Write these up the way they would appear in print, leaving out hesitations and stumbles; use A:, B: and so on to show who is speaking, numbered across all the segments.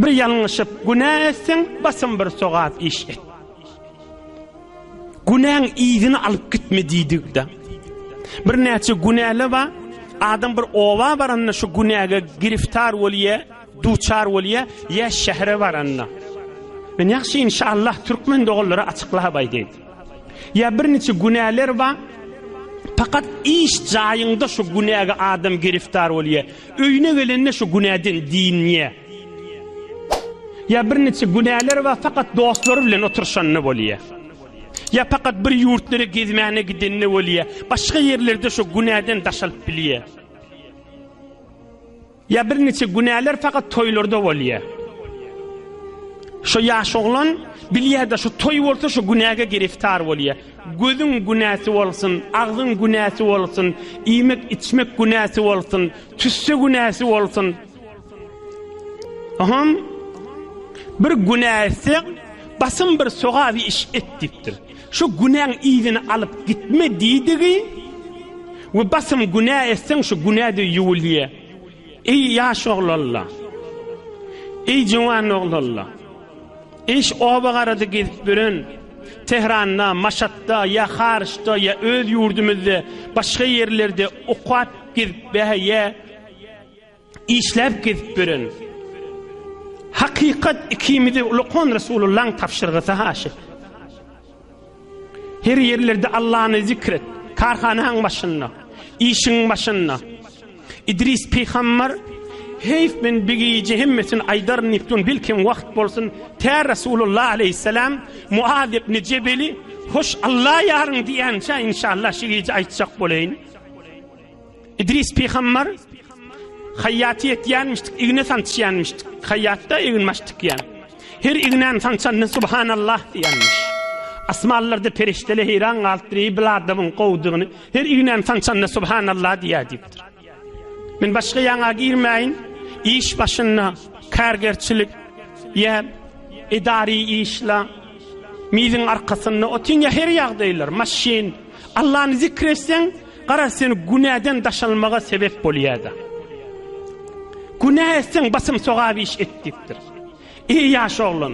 A: Bir ýalňyşyp günä etseň, basym bir sogap iş et. Günäň yzyny alyp gitme diýdik-de. Birnäçe günäler bar. Adam bir oba baranda şu günäge giriftar bolýar, duçar bolýar, ýa şähere baranda. Men ýagşy inşallah türkmen doganlara açyklap aýdaýyn. Ýa birniçe günäler bar. Fakat iş jaýyňda şu günäge adam giriftar bolýar. Öýüne gelende şu günäden dynýar. Ýa birniçe günäler bar fakat dostlary bilen oturyşanda bolýar. Ýa fakat bir ýurtlara gezmäne gidende bolýar. Başga ýerlerde şu günäden daşalyp bilýär. Ýa birniçe günäler fakat toýlarda bolýar. Şo ýaş oglan bilýär-de şu toý bolsa şu günäge giriftar bolýar. Gözüň günäsi bolsun, agzyň günäsi bolsun, iýmek-içmek günäsi bolsun, tüsse günäsi bolsun. Aham bir günä etse, basym bir sogaby iş et diýipdir. Şu günäň yzyny alyp gitme diýdigi we basym günä etseň şu günä-de ýuwulýar. Eý ýaş oglanlar! Eý juwan oglanlar! Eý şu oba garada gezip ýören, Tehranda, Maşatda ýa haryçda ýa öz ýurdumyzda başga ýerlerde okap gezip ýa Işläp gezip ýören. Hakykat ikimizi ulakan Resulullaň tabşyrgysy haşy. Her ýerlerde Allany zikr et. Karhanaň başynda, işiň başynda. Idris pygambar Heýf men bir gije hemmesini aýdaryn diýip dur, belkem wagt bolsun, tä Resulullah aleýhissalam Muaz ibn Jebeli hoş Alla ýaryň diýänçä inşallah şu gije aýtjak bolaýyn. Idris pygambar haýýaty etýänmişdik, igne sançýanmyşdyk. Haýýatda eginbaş tikýän. Her ignäni sançanda Subhanallah diýenmiş. Asmanlarda perişdeler heýran galypdyr, eý bil adamyň gowudygyny. Her ignäni sançanda Subhanallah diýýär diýipdir. Men başga ýaňa girmäýin. Iş başynda kärgerçilik ýa edary işla miziň arkasynda otyň ýa her ýagdaýlar, maşyn. Allany zikr etseň, Garaz sen günäden daşalmaga sebep bolýada. Günä etseň basym sogap iş et diýipdir. Eý ýaş oglan!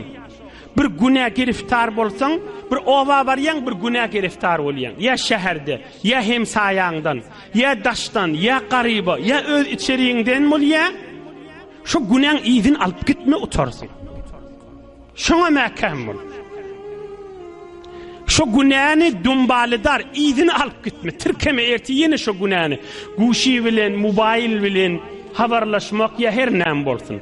A: Bir günä giriftar bolsaň, bir oba barýaň bir günä giriftar bolýaň. Ýa şäherde, ýa hemsaýaňdan, ýa daşdan, ýa garyba, ýa öz içeriňden bolýa. Şo günäň yzyny alyp gitme utarsyň. Şoňa mäkäm bol. Şo günäni dumbalydar, yzyny alyp gitme. Tirkeme ertir ýene şo günäni. Guşy bilen, mobaýl bilen habarlaşmak ýa her näme bolsun.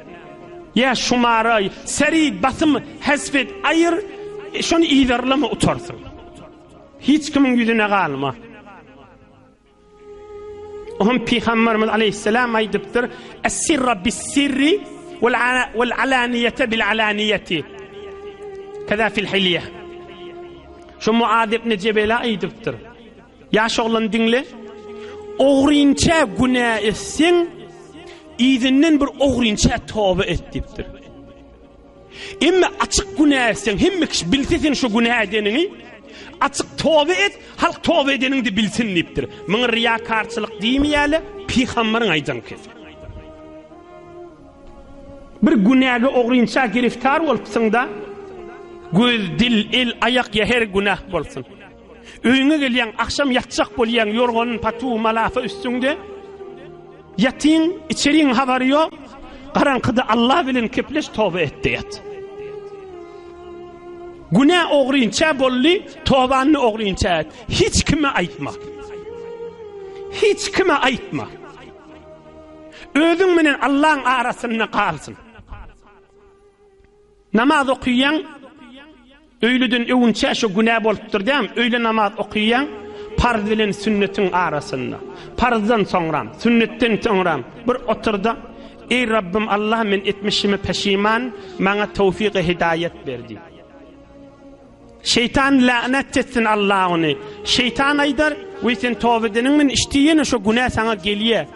A: Ýa şumara, seri basym hezf et, aýyr, şony yzarlama utarsyň. Hiç kimiň ýüzüne galma. Oňa Pygamberimiz aleýhissalam aýdypdyr, Es-sirra bis-sirri wal-alaniýete bil-alaniýeti. Keza fil hilýe. Şu Muad ibn Jebele aýdypdyr. Ýaş oglan diňle. Ogrynça günä etseň, yzyndan bir ogrynça toba et diýipdir. Emme açyk günä etseň, hemme kişi bilse sen şu günä edeniňi, açyk toba et, halk toba edeniňi bilsin diýipdir. Muňa riýakarçylyk diýmeýärler, pygambaryň aýdan kesi. Bir günäge ogrynça giriftar bolupsyň-da, göz, dil, el, aýak ýa her günäh bolsun. Öýüňe gelýäň, agşam ýatjak bolýaň, ýorganyň, patuw, malafa üstüňde. Ýatyň, içeriň habary ýok, garaňkyda Allah bilen kepleş toba et-de ýat. Günä ogrynça boldy, tobany ogrynça et. Hiç kime aýtma. Hiç kime aýtma. Özüň bilen Allaň arasynda galsyn. Namaz okyýaň, öýleden öwünçä şo günä bolupdyr dämi? Öýle namaz okyýaň, parz bilen sünnetiň arasynda. Parzdan soňram, sünnetden soňram bir oturda, Eý Rabbym Allah men etmişime peşiman, maňa towfyk-y hidaýat ber diý. Şeýtan la'nat etsin Allah ony. Şeýtan aýdar, Weý sen toba edeniň bilen işdi ýene şo günä saňa gelýä.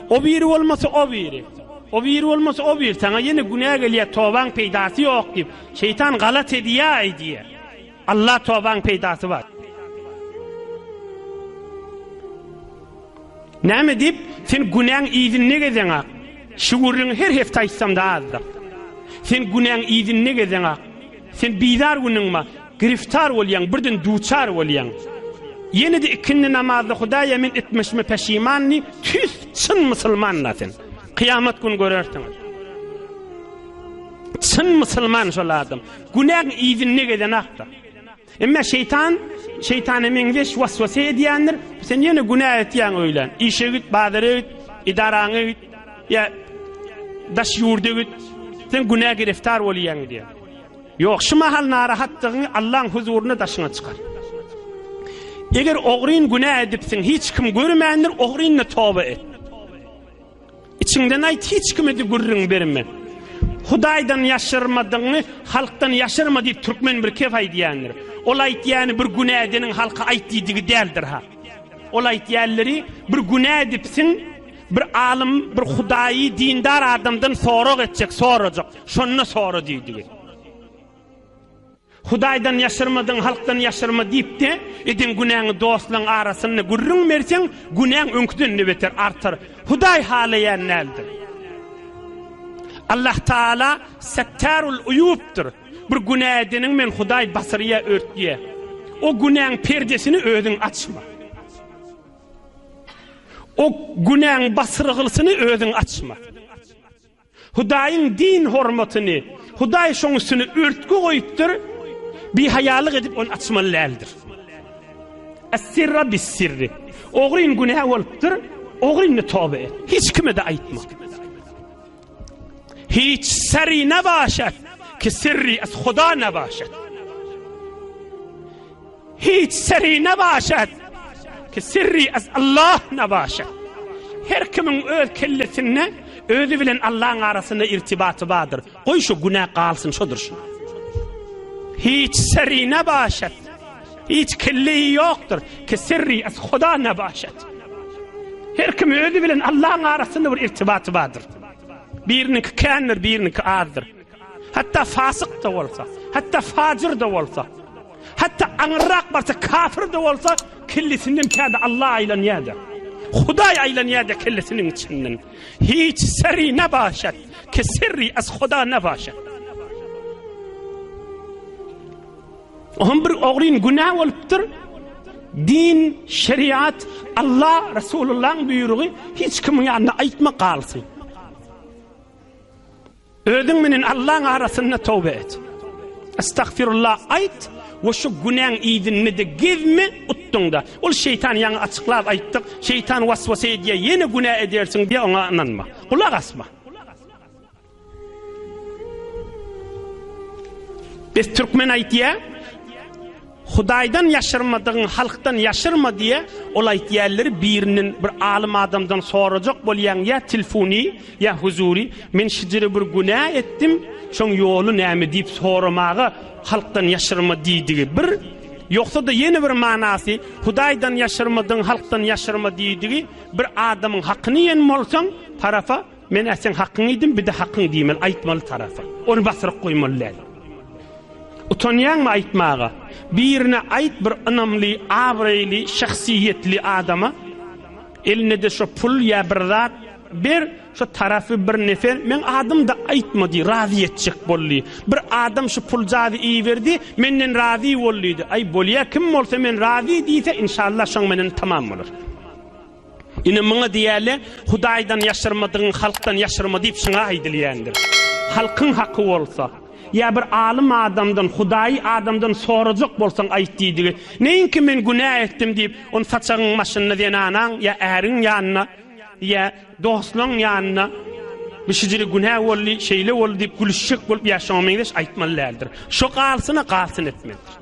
A: O biri bolmasa o biri. O biri bolmasa o biri saňa ýene günä gelýä tobaň peýdasy ýok diýip. Şeýtan galat edýä aýdýa. Allah tobaň peýdasy bar. Näme diýip, sen günäň yzynda gezeňak. Şu gürrüňi her hepde aýtsam-da azdyr. Sen günäň yzynda gezeňak. Sen bizar günüň bar. Giriftar bolýaň, birden duçar bolýaň. Ýene-de ikindi namazda Hudaýa men etmişime peşiman diý, tüýs çyn musulman-da sen. Kyýamat gün görersiňiz. Çyn musulman şol adam. Günäň yzynda gezenakda. Emma şeýtan, şeýtana meňzeş waswasa edýändir. Sen ýene günä etýäň öýlän. Işe git, bazara git, edaraňa git, ýa daş ýurda git. Sen günä giriftar bolýaň diýýär. Ýok, şu mahal narahatdygyňy Allaň huzurynda daşyňa çykar. Eger ogryn günä edipsiň, hiç kim görmändir, ogryn-da toba et. Içiňden aýt, hiç kime-de gürrüň berme. Hudaýdan ýaşyrmadygyňy halkdan ýaşyrma diýip türkmen bir kep aýdýandyr. Ol aýtýany bir günä edeniň halka aýt diýdigi däldir-ha. Ol aýtýanlary bir günä edipsiň, bir alym, bir hudaýy dindar adamdan sorag etjek, sorajak. Şonda sora diýdigi. Hudaýdan ýaşyrmadyň, halkdan ýaşyrma diýip-de, eden günäňi dostlaň arasynda gürrüň berseň, günäň öňküden-de beter artar. Hudaý halaýan däldir. Allah Taala Settarul Uýubdyr. Bir günä edeniň men Hudaý basyrýa, örtýä. O günäň perdesini özüň açma. O günäň basyrgylysyny özüň açma. Hudaýyň din hormatyny, Hudaý şoň üstüne örtgi goýupdyr, bihaýalyk edip ony açmaly däldir. Es-sirra bis-sirri. Ogryn günä bolupdyr, ogrynda toba et. Hiç kime-de aýtma. Hiç seri nebaşat ki sirri es Huda nebaşat. Hiç seri nebaşat ki sirri az Allah nebaşat. Her kimiň öz kellesinde özi bilen Allaň arasynda irtibaty bardyr. Goý şu günä galsyn şodur şu. Hiç seri nebaşat. Hiç kelleyi ýokdur ki sirri az Huda nebaşat. Her kim özi bilen Allaň arasynda bir irtibaty bardyr. Biriniňki kändir, biriniňki azdyr. Hatda fasyk-da bolsa, hatda fajyr-da bolsa, hatda aňyrrak barsa kafir-de bolsa, kellesinden käde Allah aýlanýar-da. Hudaý aýlanýar-da kellesiniň içinden. Hiç seri nebaşat, ki sirri az Huda nebaşat. Ohm bir ogryn günä bolupdyr. Din, şeriat, Allah, Resulullahyň buýrugy hiç kimiň ýanynda aýtma galsyn. Özüň menen Allaň arasynda toba et. Estagfirullah aýt we şu günäň yzynda-da gezme, utduňda. Ol şeýtan ýaňy açyklap aýtdyk, şeýtan waswasa edýär, ýene günä edersiň diýýär, oňa ynanma. Gulak asma. Biz türkmen aýtýar, Hudaýdan ýaşyrmadygyň halkdan ýaşyrma diýýär, ol aýtýanlary birinden bir alym adamdan sorajak bolýaň ýa tilfuny ýa huzury men şijire bir günä etdim şoň ýoly näme diýip soramaga halkdan ýaşyrma diýdigi bir ýogsa-da ýene bir manasy Hudaýdan ýaşyrmadygyň halkdan ýaşyrma diýdigi bir adamyň hakyny iýen bolsaň tarapa Men-ä seň hakyňy iýdim, bir-de hakyň diýmeli, aýtmaly tarapy. Ony basyryp goýmaly däl. Utanýaňmy aýtmaga? Birine aýt, bir ynamly, abraýly, şahsyýetli adama. Eline-de şo pul ýa bir zat ber, şo tarapy bir nefer, meň adym-da aýtma diý, razy etjek bol diý. Bir adam şu puljazy iberdi, menden razy bol diýdi. Aý, bolýa, kim bolsa men razy diýse, inşallah şoň menen tamam bolar. Ine muňa diýýärler, Hudaýdan ýaşyrmadygyň halkdan ýaşyrma diýip şuňa aýdylýandyr. Halkyň haky bolsa, ýa bir alym adamdan, hudaýy adamdan sorajak bolsaň aýt diýdigi. Neýinki men günä etdim diýip, ony saçagyň başynda zenanaň ýa äriň ýanynda, ýa dostlaň ýanynda bu şijili günä boldy, şeýle boldy diýip gülüşjek bolup ýa şoňa meňzeş aýtmaly däldir. Şo galsyna galsyn etmelidir.